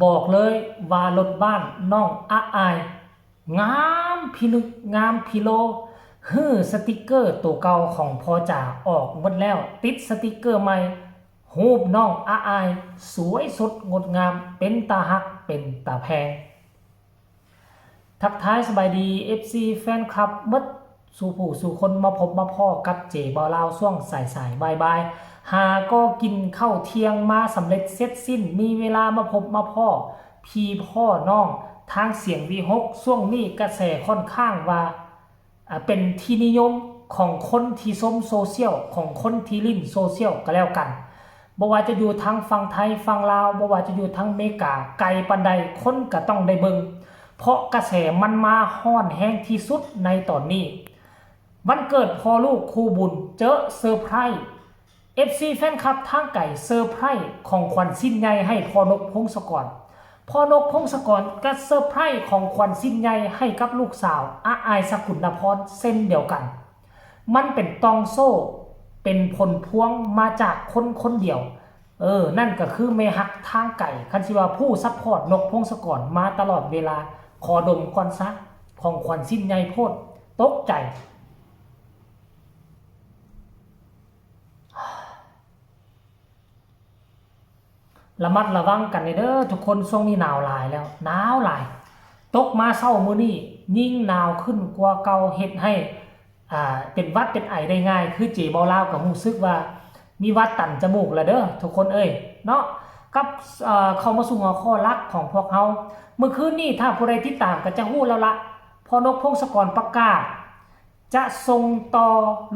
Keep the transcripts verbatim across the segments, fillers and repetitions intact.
บอกเลยว่ารถบ้านน้องอะอาย งามพิลึกงามพิโล หื้อสติกเกอร์ตัวเก่าของพ่อจ๋าออกหมดแล้ว ติดสติกเกอร์ใหม่ รูปน้องอะอาย สวยสดงดงาม เป็นตาฮักเป็นตาแพง ทักทายสบายดี เอฟซี แฟนคลับหมดสู่ผู้สู่คน มาพบมาพ้อกับเจบ่าวลาวช่วงสายๆ บ่ายๆ หาก็กินข้าวเที่ยงมาสำเร็จเสร็จสิ้น มีเวลามาพบมาพ้อพี่พ้อน้องทางเสียงวีหก ช่วงนี้กระแสค่อนข้างว่า อ่า เป็นที่นิยมของคนที่ชมโซเชียล ของคนที่เล่นโซเชียลก็แล้วกัน บ่ว่าจะอยู่ทางฝั่งไทยฝั่งลาว บ่ว่าจะอยู่ทางอเมริกา ไกลปานใดคนก็ต้องได้เบิ่ง เพราะกระแสมันมาร้อนแรงที่สุดในตอนนี้ วันเกิดพ่อลูกคู่บุญ เจอเซอร์ไพรส์ เอฟซี แฟนคลับทางไกลเซอร์ไพรส์ของขวัญชิ้นใหญ่ให้พ่อนกพงศกร พ่อนกพงศกรก็เซอร์ไพรส์ของขวัญชิ้นใหญ่ให้กับลูกสาวอะอายสกุลนพรเช่นเดียวกัน มันเป็นต่องโซ่ เป็นผลพวงมาจากคนคนเดียว เออ นั่นก็คือแม่ฮักทางไกล คันสิว่าผู้ซัพพอร์ตนกพงศกรมาตลอดเวลา ขอดมก่อนซะ ของขวัญชิ้นใหญ่โพด ตกใจ ระมัดระวังกันเด้อทุกคน ช่วงนี้หนาวหลายแล้ว หนาวหลาย ตกมาเช้ามื้อนี้ยิ่งหนาวขึ้นกว่าเก่า เฮ็ดให้ อ่า เป็นหวัดเป็นไอได้ง่าย คือเจบ่าวลาวก็รู้สึกว่ามีหวัดตันจมูกแล้วเด้อทุกคนเอ้ย เนาะ กับ เอ่อ เข้ามาสู่หัวข้อหลักของพวกเฮา มื้อคืนนี้ถ้าผู้ใดติดตามก็จะรู้แล้วละ พ่อนกพงศกรประกาศ จะส่งต่อ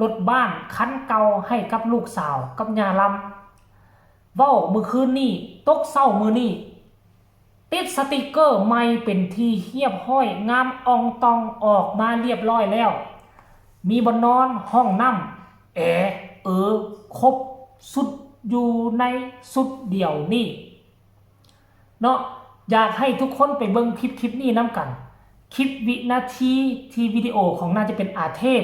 รถบ้านคันเก่าให้กับลูกสาวกับย่าลำ เว้ามื้อคืนนี้ ตกเช้ามื้อนี้ ติดสติกเกอร์ใหม่เป็นที่เรียบร้อย งามอ่องต่องออกมาเรียบร้อยแล้ว มีบ่อนนอน ห้องน้ำ แอร์ เออ ครบสุดอยู่ในสุดเดียวนี้ เนาะ อยากให้ทุกคนไปเบิ่งคลิปคลิปนี้นำกัน คลิปวินาทีที่วิดีโอของน่าจะเป็นอาเทพ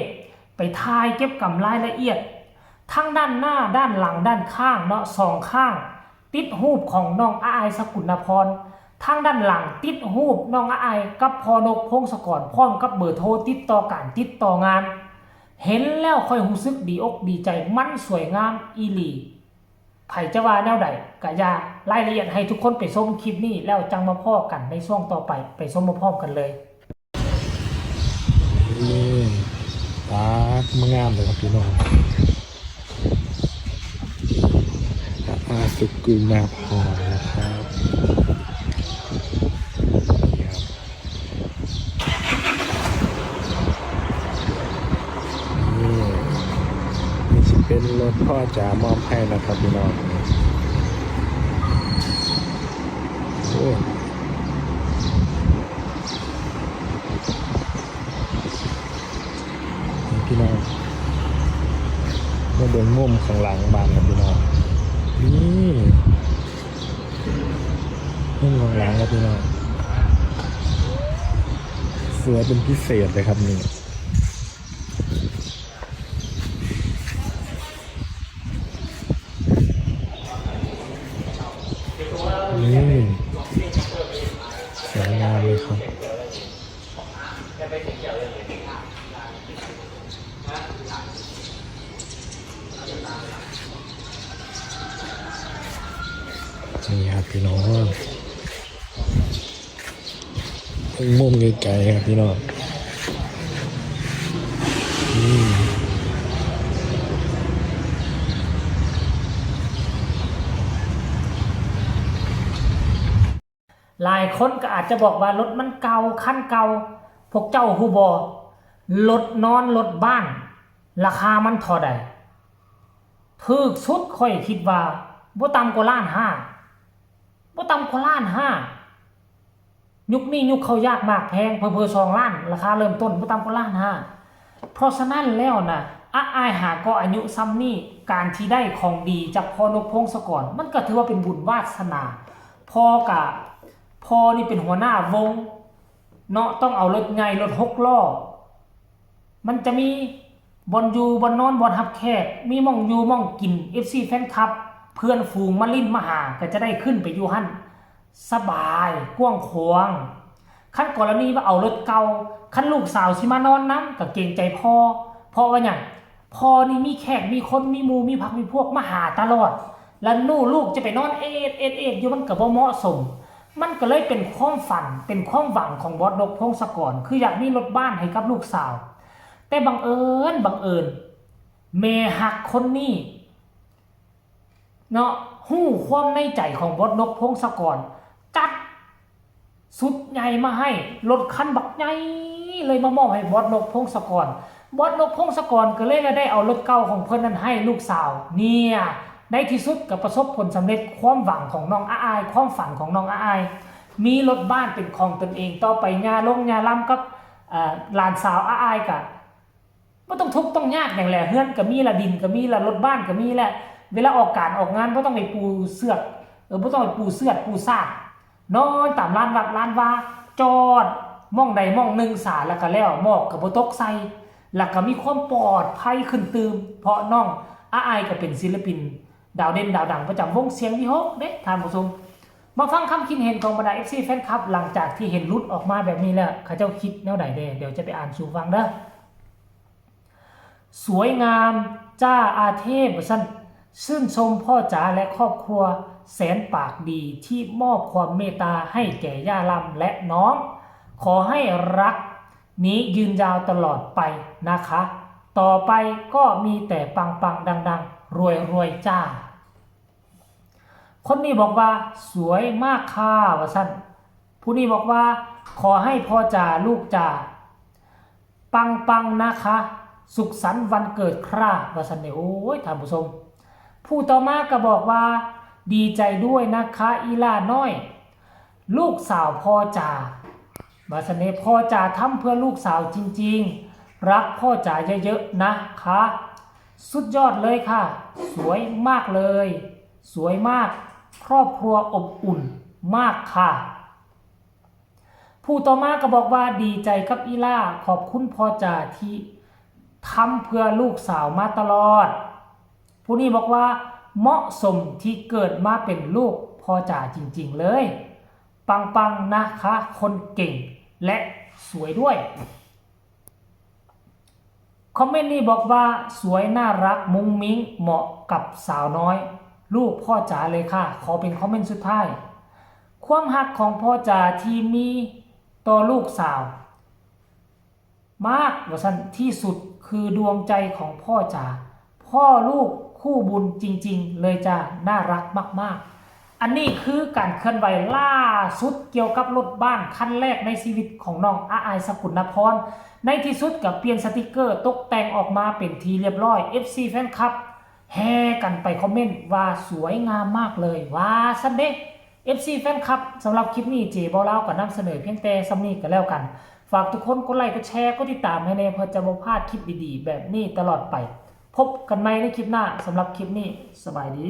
ไปถ่ายเก็บกำรายละเอียด ทั้งด้านหน้า ด้านหลัง ด้านข้างเนาะ สองข้าง ติดรูปของน้องอะอายสกุลนพร ทางด้านหลังติดรูปน้องอะอายกับพ่อนกพงศกร พร้อมกับเบอร์โทรติดต่อการติดต่องาน เห็นแล้วค่อยรู้สึกดีอกดีใจ มันสวยงามอีหลี ไผจะว่าแนวใดกะอย่า รายละเอียดให้ทุกคนไปชมคลิปนี้ แล้วจังมาพ้อกันในช่วงต่อไป ไปชมมาพร้อมกันเลย นี่ ปาดมางามเลยครับพี่น้อง อาสุกุลนาพรนะครับ นี่ นี่สิเป็นรถพ่อจ๋ามอบให้นะครับพี่น้อง โอ้ นี่พี่น้อง มาเบิ่งมุมข้างหลังบ้านครับพี่น้อง นี่ มุมข้างหลังครับพี่น้อง สวยเป็นพิเศษเลยครับนี่ นี่ สวยงามเลยครับ นี่ครับพี่น้อง มุมไกลๆครับพี่น้อง อืม หลายคนก็อาจจะบอกว่ารถมันเก่า คันเก่า พวกเจ้าฮู้บ่ รถนอนรถบ้าน ราคามันเท่าใด ถูกสุดข้อยคิดว่าบ่ต่ำกว่าล้านห้า บ่ต่ำกว่าล้านห้า ยุคนี้ยุคข้าวยากหมากแพง เผลอๆ สองล้าน ราคาเริ่มต้น บ่ต่ำกว่าล้านห้า เพราะฉะนั้นแล้วนะ อะอายหาก็อายุส่ำนี้ การที่ได้ของดีจากพ่อนกพงศกร มันก็ถือว่าเป็นบุญวาสนา พ่อกะ พ่อนี่เป็นหัวหน้าวง เนาะ ต้องเอารถใหญ่ รถหกล้อ มันจะมีบ่อนอยู่ บ่อนนอน บ่อนรับแขก มีหม่องอยู่หม่องกิน เอฟซี แฟนคลับ เพื่อนฝูงมาลิ้นมาหา ก็จะได้ขึ้นไปอยู่หั่น สบายกว้างขวาง คันกรณีว่าเอารถเก่า คันลูกสาวสิมานอนนำก็เกรงใจพ่อ เพราะว่าหยัง พ่อนี่มีแขกมีคนมีหมู่มีพรรคมีพวกมาหาตลอด แล้วหนูลูกจะไปนอนเอดเอดเอดอยู่มันก็บ่เหมาะสม มันก็เลยเป็นความฝันเป็นความหวังของบอสนกพงศกร คืออยากมีรถบ้านให้กับลูกสาว แต่บังเอิญบังเอิญ แม่ฮักคนนี้ เนาะ ฮู้ความในใจของบอสนกพงศกร จัดสุดใหญ่มาให้ รถคันบักใหญ่เลยมามอบให้บอสนกพงศกร บอสนกพงศกรก็เลยได้เอารถเก่าของเพิ่นนั้นให้ลูกสาว เนี่ย ในที่สุดก็ประสบผลสำเร็จ ความหวังของน้องอาอาย ความฝันของน้องอาอาย มีรถบ้านเป็นของตนเอง ต่อไปย่าลงย่าลำกับเอ่อหลานสาวอาอายก็ บ่ต้องทุกข์ต้องยากหยังแหละ เฮือนก็มีละ ดินก็มีละ รถบ้านก็มีแหละ เวลาออกการออกงานบ่ต้องไปปูเสือก เออ บ่ต้องไปปูเสือกปูซาก นอนตามลานวัดลานวา จอดหม่องใดหม่องหนึ่งซะ แล้วก็แล้ว หมอกก็บ่ตกใส่ แล้วก็มีความปลอดภัยขึ้นตื่ม เพราะน้องอาอายก็เป็นศิลปินดาวเด่นดาวดังประจำวงเสียงวิหกเด้ท่านผู้ชม มาฟังคำคิดเห็นของบรรดา เอฟซี แฟนคลับ หลังจากที่เห็นหลุดออกมาแบบนี้แล้ว เขาเจ้าคิดแนวใดแด่ เดี๋ยวจะไปอ่านสู่ฟังเด้อ สวยงามจ้าอาเทพว่าซั่น ชื่นชมพ่อจ๋าและครอบครัวแสนปากดีที่มอบความเมตตาให้แก่ย่าลำและน้อง ขอให้รักนี้ยืนยาวตลอดไปนะคะ ต่อไปก็มีแต่ปังปังดังดังรวยรวยๆจ้า คนนี้บอกว่าสวยมากค่ะว่าซั่น ผู้นี้บอกว่าขอให้พ่อจ๋าลูกจ๋า ปังปังนะคะ สุขสันต์วันเกิดครับว่าซั่นเด้ โอ้ยท่านผู้ชม ผู้ต่อมาก็บอกว่าดีใจด้วยนะคะอีหล่าน้อย ลูกสาวพ่อจ๋าว่าซั่นเด้ พ่อจ๋าทำเพื่อลูกสาวจริงๆ รักพ่อจ๋าเยอะๆนะคะ สุดยอดเลยค่ะ สวยมากเลย สวยมาก ครอบครัวอบอุ่นมากค่ะ ผู้ต่อมาก็บอกว่าดีใจกับอีหล่า ขอบคุณพ่อจ๋าที่ทำเพื่อลูกสาวมาตลอด ผู้นี้บอกว่าเหมาะสมที่เกิดมาเป็นลูกพ่อจ๋าจริงๆเลย ปังๆนะคะ คนเก่งและสวยด้วย คอมเมนต์นี้บอกว่าสวยน่ารักมุ้งมิ้งเหมาะกับสาวน้อย ลูกพ่อจ๋าเลยค่ะ ขอเป็นคอมเมนต์สุดท้าย ความฮักของพ่อจ๋าที่มีต่อลูกสาว มากว่าซั่น ที่สุดคือดวงใจของพ่อจ๋า พ่อลูกคู่บุญจริงๆเลยจ้า น่ารักมากๆ อันนี้คือการเคลื่อนไหวล่าสุดเกี่ยวกับรถบ้านคันแรกในชีวิตของน้องอาอายสกุลนพร ในที่สุดก็เปลี่ยนสติกเกอร์ตกแต่งออกมาเป็นที่เรียบร้อย เอฟซี แฟนคลับ แห่กันไปคอมเมนต์ว่าสวยงามมากเลยว่าซั่นเด้ เอฟซี แฟนคลับ สำหรับคลิปนี้เจเบาลาวก็นำเสนอเพียงแต่ส่ำนี้ก็แล้วกัน ฝากทุกคนกดไลค์กดแชร์กดติดตามให้แน่เพื่อจะบ่พลาดคลิปดีๆแบบนี้ตลอดไป พบกันใหม่ในคลิปหน้า สำหรับคลิปนี้สบายดี